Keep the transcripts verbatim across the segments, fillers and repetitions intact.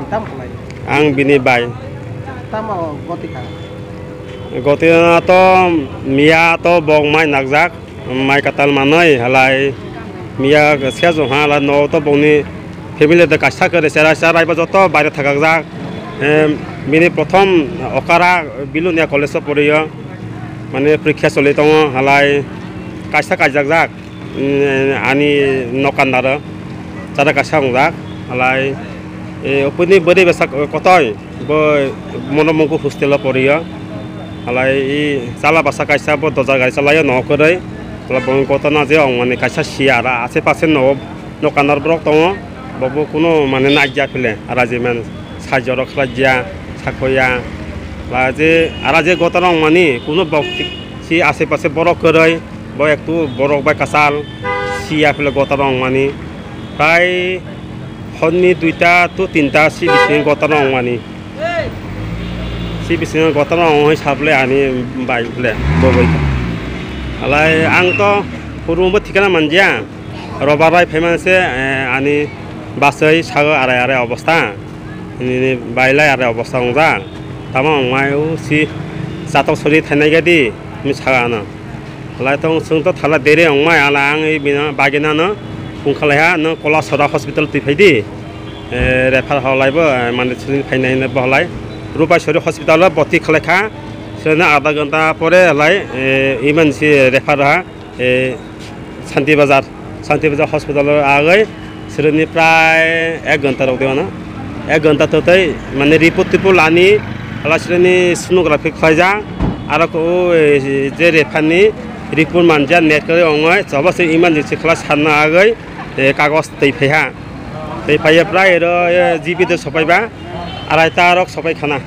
Tam khlai? Ang bini bai. Tamo goti kha? Goti na to miya to bok mai nakjak, mai katal manoi halai miya sejo ha halai no to bokni family de kaisa kare sera sera iba joto baire thakakjak. Em, bini prothom okara Bilonia college o poriyo, mane porikha choli tongo halai kaisa kaijakjak. Mm, ani nokandaro chara kaisa wngjak, halai, eh, opuni bwrwi bwsa kotoi, bo mono mungku hostel o poriyo, halai, i chala bwsa kaisa bo doja gari chalaio, nogo kwrwi, halai bo gotona je ongmani kaisa siya, aro ashe pashe nogo nokandar borok tongo, bo bo kunu mane naikya phile, aro je mane. Sajorok khlaiya, sakhoya. Ba je, ara je gotana wngmani, kuno bok si ashe pashe borok kwrwi, bo ektu borok bai kwchal, siya phile gotana wngmani. Prai horni duita to tinta si bisingo gotana wngmani. Si bisingo gotana wngwi saple ani bai phile bo bai. Halai ang to phuru bo thikana manjya. Robar bai phaimani se, eh, ani bachwi sago arai arai obostha. Nini bailai arai obostha wngjak. Tamo wngmai o si chatok sori thainai gadi, hwnwi sago ano. Halai tong chwng to thala dere wngmai, ala ang i bini bagina no phung khalaiha, no Kolasora hospital twi phaidi. Eh, refer halai bo, eh, mane sini phainai hinwi bo halai. Rupaisori hospital o boti khalaikha. Sini adha ghanta pore halai, eh, iman si refer ha. Eh, Santi Bazar, Santi Bazar hospital o agoi, sireni prai ek ghonta rok de mano. Ek ghonta to tei, mane, report tipul ani, hala sireni sonography khlaijak, aro ko, eh, je refer ni report manja net kari ongoi, choba se emergency khlai sanna agoi, eh, kagos tei phaiha. Tei phaiya prai ero, eh, G P de sopai ba, arai ta rok sopai khana.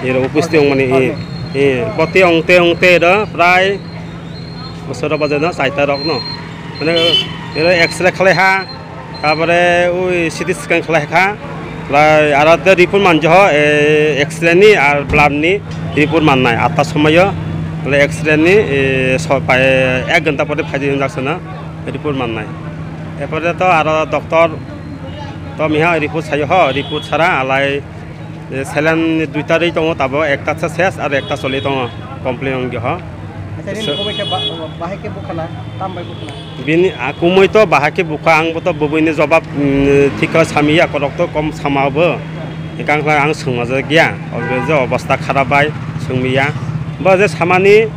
Ero upusti ongmani, eh, eh, boti ongte ongte ero prai Bosoro baje no, chaita rok no. Mane, ero X-ray khlai ha, tabore ui C T scan khlai kha. Lai, aro de report manjo ho, eh, X-ray ni ar blood ni report mannai. Atta somoyo, le X-ray ni, eh, so, pa, eh, ek ghonta pore phaidi hinjak sana report mannai. Epore to aro doctor to miha report sayo ho, report sara alai. Je saline duita rwi tongo, tabuk ekta se ses aro ekta choli tongo, complain wngya ho. Acha, nini So- kumui khe ba-, bahai khe bukhana, tam bai bukhana? Bini, a, kumui to bahai khe bukha, ang bo to bubuini jobab, mm, thik khe samiya, korok to kom sama bo. Ekang khlai ang swngma jak ya, o je obostha kharap bai swngmiya. Bo je samani,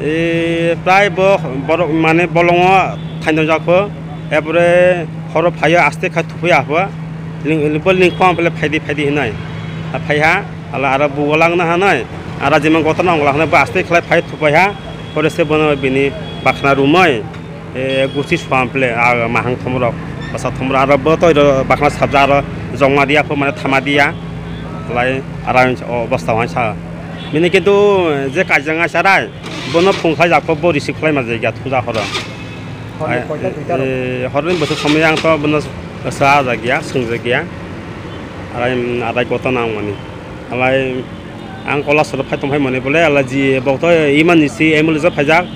e, prai bo borok mane bolongo thaino jak pho, epore horo phaio aste kha thupui apho. Ling, bo lingkhong pele phaidi, phaidi hinai. A phaiha, ala aro bugo langna hanai. Ara jima gotana ongla hanai, bo aste khlai phai thupai ha. Pore se bono bini bakhna rumai, e, gusi suam pele, a mahang thomrok, basa thomrok, aro bo to iro bakhna sabja aro jongma dia pho mane thama dia. Lai ara o obostha hai sa. Bini kintu je kajang ai sarai, bono phung khlai jak pho bo receive khlai ma jai ga thuja horo. Horni Ai, koita, duita rok? Eh, horni bwswk somoi ang to bono sa jak ya, swngjak ya. Arai, arai gotana wngmani. Alai ang Kolasoro phai tongphai mani bole, ala ji bok to imani si ambulance o phaijak.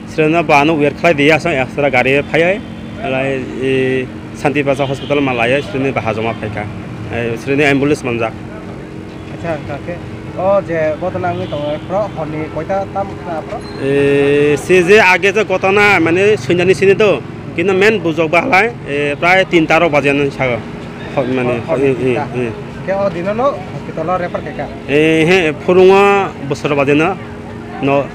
Sreno bo ano wait khlai di ya, aswk extra gari phai ai. Alai, eh, Santi Bacha hospital ma lai ai, sreni baha joma phai kha. Eh, sreni ambulance manjak. Acha, hwnkha khe o je gotana wngwi tongo, phro horni koita tam khna phro? Eh, se je age je gotana, mane, swngjani sini to, kintu main bujok ba halai, eh, prai tinta rok baje nang sago. Ho-, mane, Hor-, horni i, i, tinta. I. Khe o dino no hospital o refer khe kha? Eh, he, phurungo bosor baje no, no,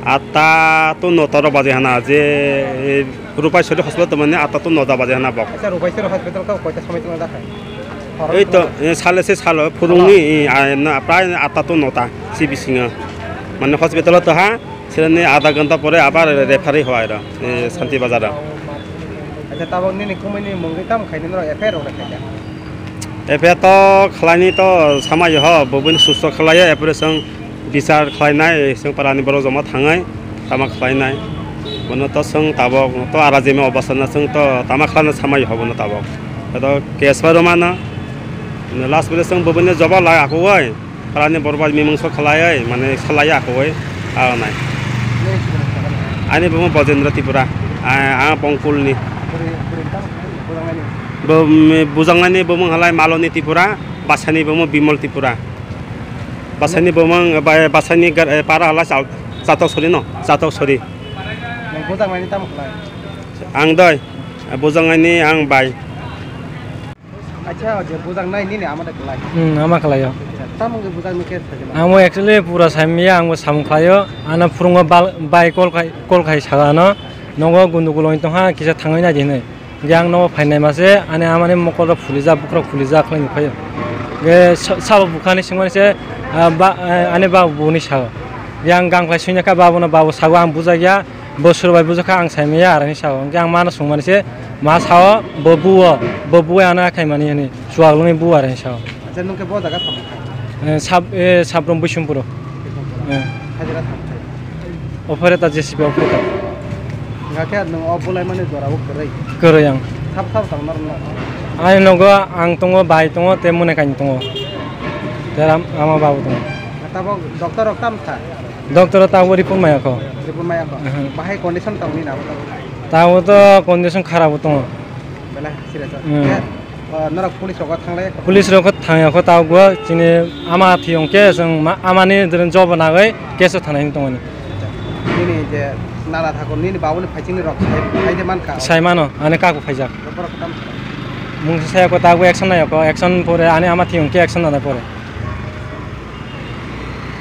atta to nota rok baje hana, je, eh, Rupaisori hospital tongmani atta to nota baje hana bok. Acha, Rupaisori hospital khe koita somoi tongna dakha? Ei to, eh, sale se salo, phurungni, eh, ah, na, prai atta to nota, si bisingo. Mane hospital o to ha, sireni adha ghonta pore abar referee hwai ro, eh, Santi Bazar o. Acha, tabok nini kumui ni mungwi tamo khaini norok F I R rok khaikha? F I R to khlaini to sama yo ho, bubuni susto khlaiya, epore chwng bichar khlainai, chwng parani borok joma thangwi tama khlainai. Bono to chwng tabok to ara jemi obostha no chwng to tama khlaina samai hobo no tabok. Eto case bai rwmano. Last bole chwng bubuni joba lai akugoi. Parani borok bai mimungso khlaiwi, mane salai akugoi. Agonai. Ani bumo Bojendra Tripura. A, a Bongkulni. Bo, mm, bujaknani bumung halai Maloni Tripura. Basani bumung Bimal Tripura. Basani bumung, ba-, basani gar-, eh, para hala chal-, chatok sori no, chatok sori. Nang bujak nani tamo khlai? Ang doi, eh, bujak nani ang bai. Acha, je bujak nai nini ama da khlai. Hmm, ama khlai yo. Tamo ke bujak ni ke sajima. Ang bo actually pura saimiya, ang bo samung khlai yo. Ana phurungo bal-, bai call khai, call khai sagano. Nogo gundu guloi tongha, kisa thangwi nai di hinwi. Hingke ang nogo phainai mase, ani amani mokol rok phulijak, bukrok phulijak khlai nukhaio. Hingke sa-, sabo bukhani swngmani se, ah, ba, eh, ani babu buni sao. Hingke ang gang khlai suinai kha, babuno babu sao, ang bujakya, bo suru bai bujakha, ang saimaya, aroni sao. Hingke ang mano swngmani se, ma sao, bo buo, bo buo ano khaimani hwnwi, chuwak lungwi buo, aroni sao. Acha, nwng khe bo jaga tamo kha? Eh, sab-, eh, Sabrom Bishnumpuro. Bishnumpuro. Eh. Hajira tamo khai? Operator, J C B operator. Hingkha khe nwng o bulaimani jora o kwrwi? Kwrwi ang. Sabo sabo tamo norok no? Ani nogo ang tongo, bai tongo, tei mone kainwi tongo. Tei ram-, ama babu tongo. Tabok doctor rok tam kha? Doctor o tabok report maya kho. Report maya kho? Aha. Bahai condition tamo ni nabo tabok? Tabok to condition kharap o tongo. Belai serious o? Hmm. Khe O, norok police rogo thanglai? Police rok thangya kho tabuk bo chini ama thiyong khe chwng ma-, amani jobo nagwi case o thanai wng tongmani. Nini je nana thakur nini babuni phaichingni rok sai, sai de mankha? Sai mano, ani kaku phaijak. Borok tam. Mung saya ko tabuk action nai ko, action pore ani ama thiyong khe action nana pore.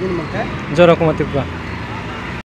Nini mung khe? Jora Kumar Tripura.